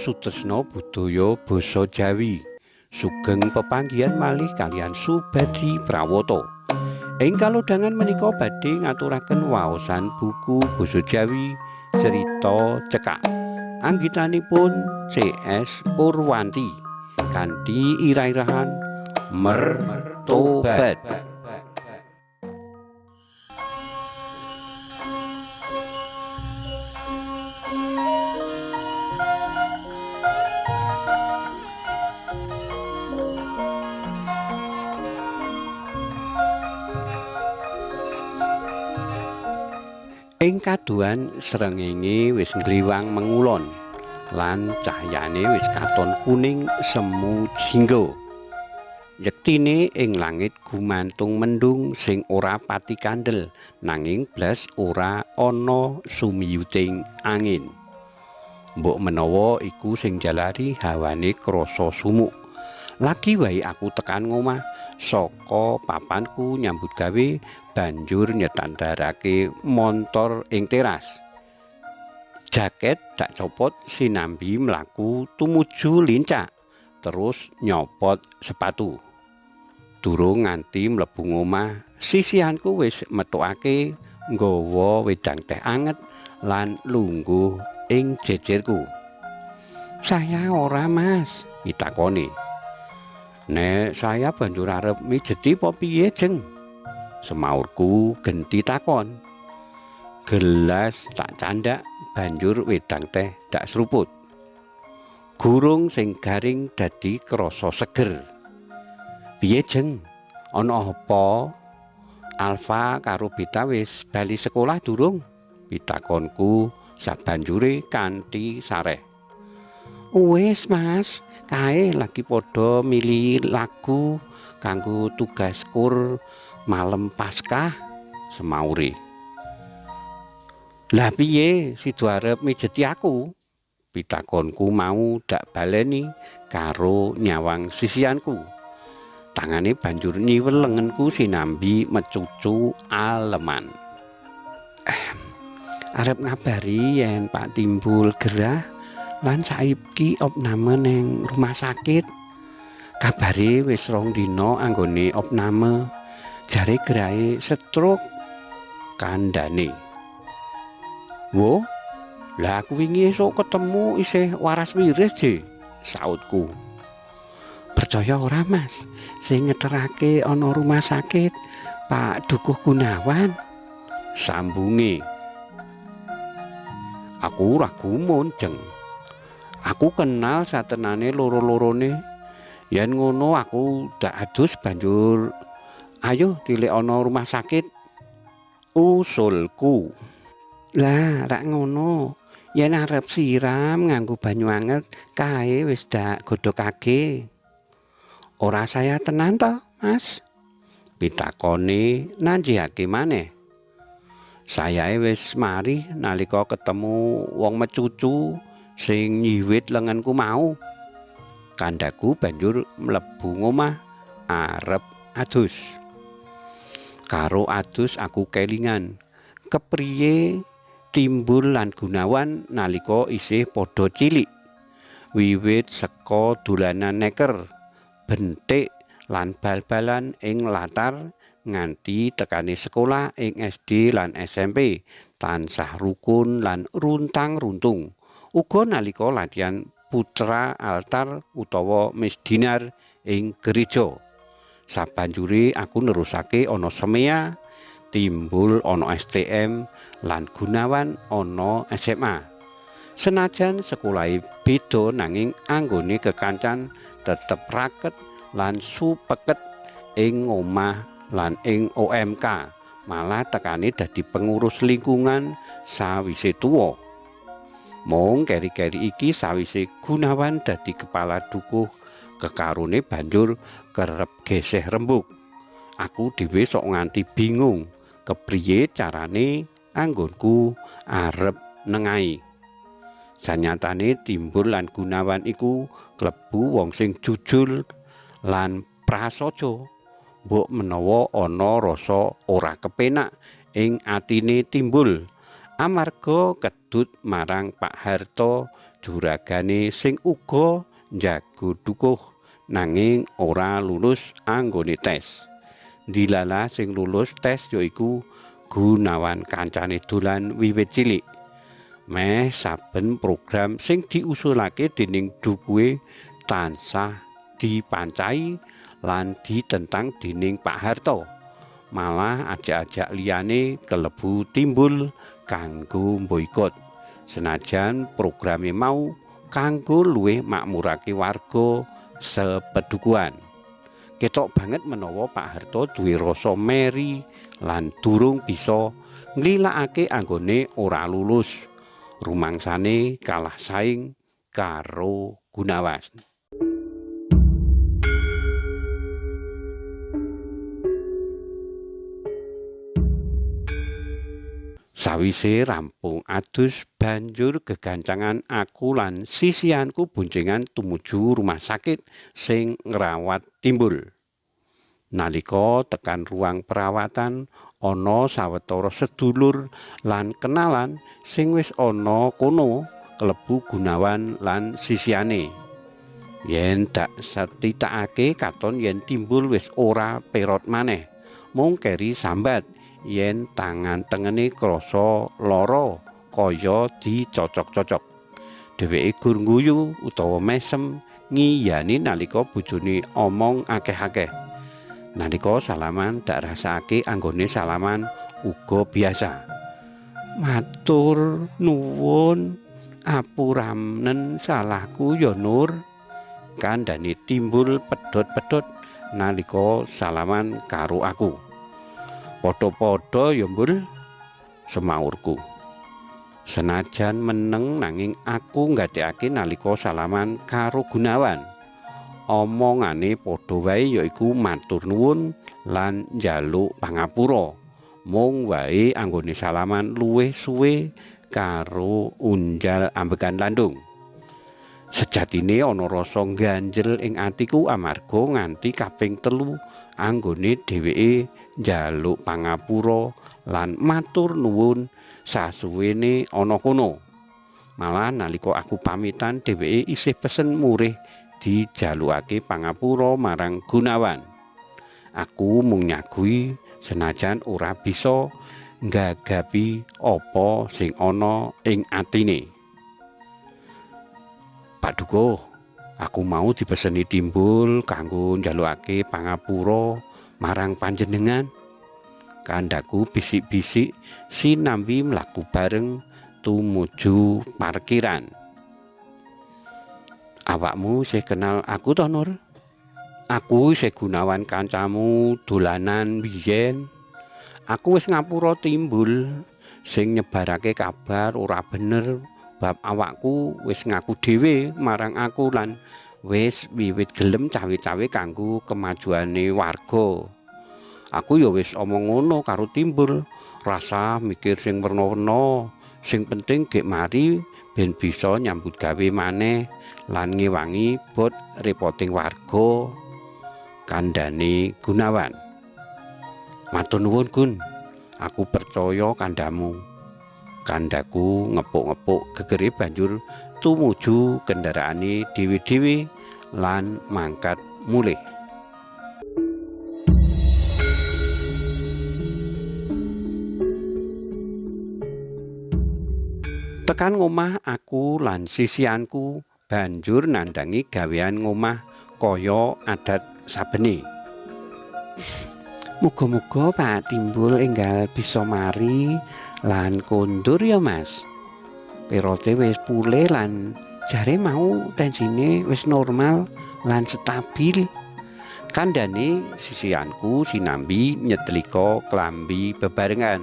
Sutresna Budaya Basa Jawi. Sugeng pepanggihan malih kaliyan Subadi Prawoto. Ing kalodhangan menika badhe ngaturaken waosan buku Basa Jawi Cerita Cekak. Anggitanipun C.S. Purwanti kanthi irah-irahan Mertobat. Ing kaduhan srengenge wis ngliwang mengulon lan cahyane wis katon kuning semu jingga. Yektine ing langit gumantung mendung sing ora pati kandel nanging blas ora ana sumiyuting angin. Mbok menawa iku sing jalari hawane krasa sumuk. Lagi wae aku tekan ngomah saka papanku nyambut gawe banjur nyetandarake montor ing teras. Jaket dak copot sinambi mlaku tumuju lincak, terus nyopot sepatu. Durung nganti mlebu ngomah, sisihanku wis metukake nggawa wedang teh anget lan lungguh ing jejerku. "Saya ora, Mas," pitakone. "Nek saya banjur arep mijeti apa piye, Jeng?" Semaurku genti takon. Gelas tak candhak banjur wedang teh dak seruput. Gurung sing garing dadi krasa seger. "Piye, Jeng? Ana apa? Alfa karo Beta wis bali sekolah durung?" pitakonku sabanjure kanthi sareh. "Wis, Mas. Kae lagi padha milih lagu kanggo tugas kur malem Paskah," semaure. "Lah piye sido arep mijeti aku?" pitakonku mau dak baleni karo nyawang sisianku. Tangane banjur nyiwel lengenku sinambi mecucu aleman. "Arep ngabari yen Pak Timbul gerah lan saiki opname ning rumah sakit. Kabare wis 2 dina anggone opname. Jare gerahe stroke," kandhane. "Wo, lah aku wingi esuk ketemu isih waras wiris, Je," sautku. "Percaya ora, Mas? Sing ngeterake ana rumah sakit Pak Dukuh Gunawan," sambunge. Aku ora gumun, Jeng. Aku kenal satenane loro-lorone. Yen ngono aku dak adus banjur ayo tilik ana rumah sakit, usulku. "Lah, rak ngono. Yen arep siram nganggo banyu anget kae wis dak godhokake." "Ora saya tenan to, Mas?" pitakone nanjihake maneh. Sayae wis mari nalika ketemu wong mecucu sing nyiwit lengenku mau. Kandhaku banjur mlebu ngomah arep adus. Karo adus aku kelingan kepriye Timbul lan Gunawan nalika isih padha cilik. Wiwit saka dolanan neker, bentik lan bal-balan ing latar nganti tekane sekolah ing SD lan SMP tansah rukun lan runtang-runtung. Uga nalika latihan putra altar utawa misdinar ing gereja. Sabanjure aku nerusake ana Semea, Timbul ana STM lan Gunawan ana SMA. Senajan sekolahe beda nanging anggone kekancan tetep raket lan supeket ing omah lan ing OMK, malah tekane dadi pengurus lingkungan sawise tuwa. Mung keri-keri iki sawise Gunawan dadi kepala dukuh, kekarone banjur kerep geseh rembug. Aku dhewe sok nganti bingung kepriye carane anggonku arep nengahi. Sanyatane Timbul lan Gunawan iku klebu wong sing jujur lan prasaja. Mbok menawa ana rasa ora kepenak ing atine Timbul amarga kedut marang Pak Harto juragane sing uga njago dukuh nanging ora lulus anggone tes. Dilalah sing lulus tes yaiku Gunawan kancane dolan wiwit cilik. Meh saben program sing diusulake dening dukuhe tansah dipancai lan ditentang dening Pak Harto. Malah ajak-ajak liyane kelebu Timbul kanggo boikot. Senajan programe mau kanggo luwih makmurake warga sepedukuhan. Ketok banget menawa Pak Harto duwe rasa meri lan durung bisa nglilakake anggone ora lulus. Rumangsane kalah saing karo Gunawan. Sawise rampung adus banjur gegancangan aku lan sisianku boncengan tumuju rumah sakit sing ngrawat Timbul. Nalika tekan ruang perawatan ana sawetara sedulur lan kenalan sing wis ana kono kelebu Gunawan lan sisiane. Yen dak setitakake katon yen Timbul wis ora perot maneh, mung keri sambat yen tangan tengene krasa lara kaya dicocok-cocok. Dheweke gur ngguyu utawa mesem ngiyani nalika bojone omong akeh-akeh. Nalika salaman dak rasakake anggone salaman uga biasa. Matur nuwun, apuramnen salahku ya Nur, kandhane Timbul pedhot-pedhot nalika salaman karo aku. Padha-padha ya Mbul, semaurku. Senajan meneng nanging aku nggatekake nalika salaman karo Gunawan. Omongane padha wae yaiku matur nuwun lan njaluk pangapura. Mung wae anggone salaman luwih suwe karo unjal ambekan landung. Sejatine ana rasa ngganjel ing atiku amarga nganti kaping 3 anggone dheweke njaluk pangapura lan matur nuwun sasuwene ana kono. Malah nalika aku pamitan dheweke isih pesen murih dijalukake pangapura marang Gunawan. Aku mung nyagui senajan ora bisa nggagapi apa sing ana ing atine. Pak Dukuh, aku mau dipeseni Timbul kanggo njalukake pangapura marang panjenengan. Kandhaku bisik-bisik sinambi mlaku bareng tumuju parkiran. Awakmu isih kenal aku toh, Nur? Aku isih Gunawan kancamu dolanan biyen. Aku wis ngapura Timbul sing nyebarake kabar ora bener bab awakku wis ngaku dhewe marang aku lan wis wiwit gelem cawe-cawe kanggo kemajuane warga. Aku ya wis omong ngono karo Timbul, rasa mikir sing werna-werna, sing penting gek mari ben bisa nyambut gawe maneh lan ngewangi bot repoting warga, kandhane Gunawan. Matur nuwun Gun, aku percaya kandhamu. Kandhaku ngepuk-ngepuk gegere banjur tumuju kendaraane dhewe-dhewe lan mangkat mulih. Tekan ngomah aku lan sisianku banjur nandangi gawean ngomah kaya adat sabene. Muga-muga Pak Timbul enggal bisa mari lan kondur ya Mas. Perote wis pulih lan jare mau tensine wis normal lan stabil. Kandhane sisianku sinambi nyetlika klambi bebarengan.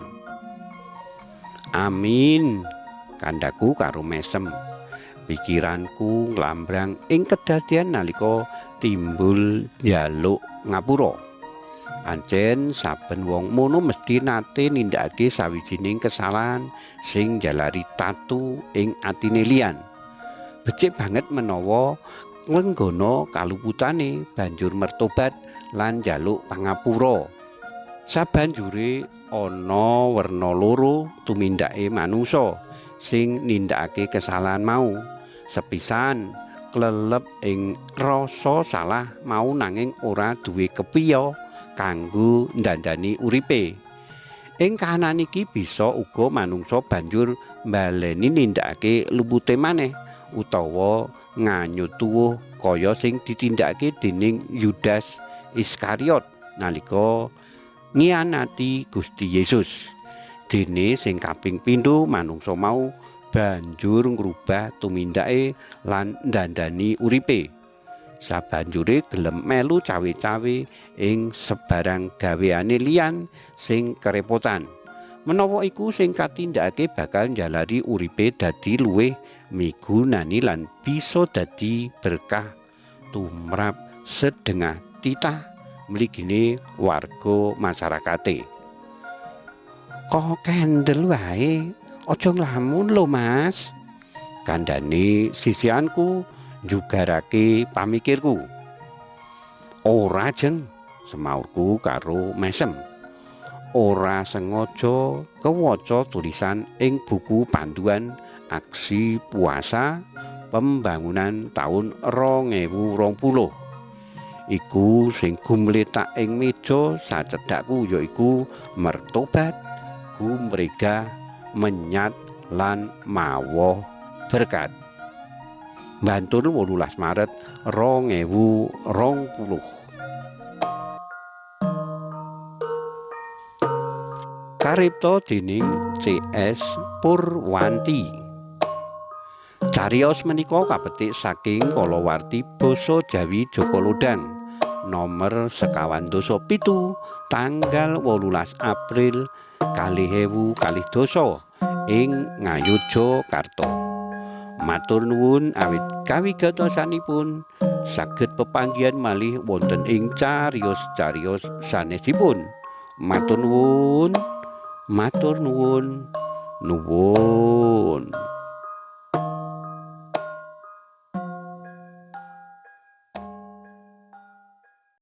Amin, kandhaku karo mesem. Pikiranku nglambrang ing kedadian nalika Timbul njaluk ngapura. Pancen saben wong mono mesti nate nindakake sawijining kesalahan sing njalari tatu ing atine liyan. Becik banget menawa nglenggana kaluputane banjur mertobat lan njaluk pangapura. Sabanjure ana werna loro tumindake manungsa sing nindakake kesalahan mau. Sepisan klelep ing rasa salah mau nanging ora duwe kepiya kanggo ndandani uripe. Ing kahanan iki bisa uga manungsa banjur mbaleni nindakake lupute maneh utawa nganyut tuwuh kaya sing ditindakake dening Yudas Iskariot nalika ngianati Gusti Yesus. Dene sing kaping pindho manungsa mau banjur ngrubah tumindake lan ndandani uripe. Sabanjure gelem melu cawe-cawe ing sebarang gaweane liyan sing kerepotan. Menawa iku sing katindakake bakal njalari uripe dadi luwih migunani lan bisa dadi berkah tumrap sedengah titah mligine warga masyarakate. Kok kendel wae, aja nglamun lho Mas. Kandhane sisianku njugarake pamikirku. Ora jeng, semaurku karo mesem. Ora sengaja kewaca tulisan ing buku panduan aksi puasa pembangunan taun 2020. Iku sing gumletak ing meja sacedhakku yaiku mertobat, gumregah, menyat lan mawoh berkat. Bantul 18 Maret 2020. Karipta dening CS Purwanti. Cariyos menika kapetik saking kalawarti Basa Jawi Jaka Lodhang nomer 47 tanggal 18 April 2022 ing Ngayogyakarta. Matur nuwun awit kawigatosanipun saged pepanggihan malih wonten ing cariyos-cariyos sanesipun. Matur nuwun, matur nuwun, nuwun.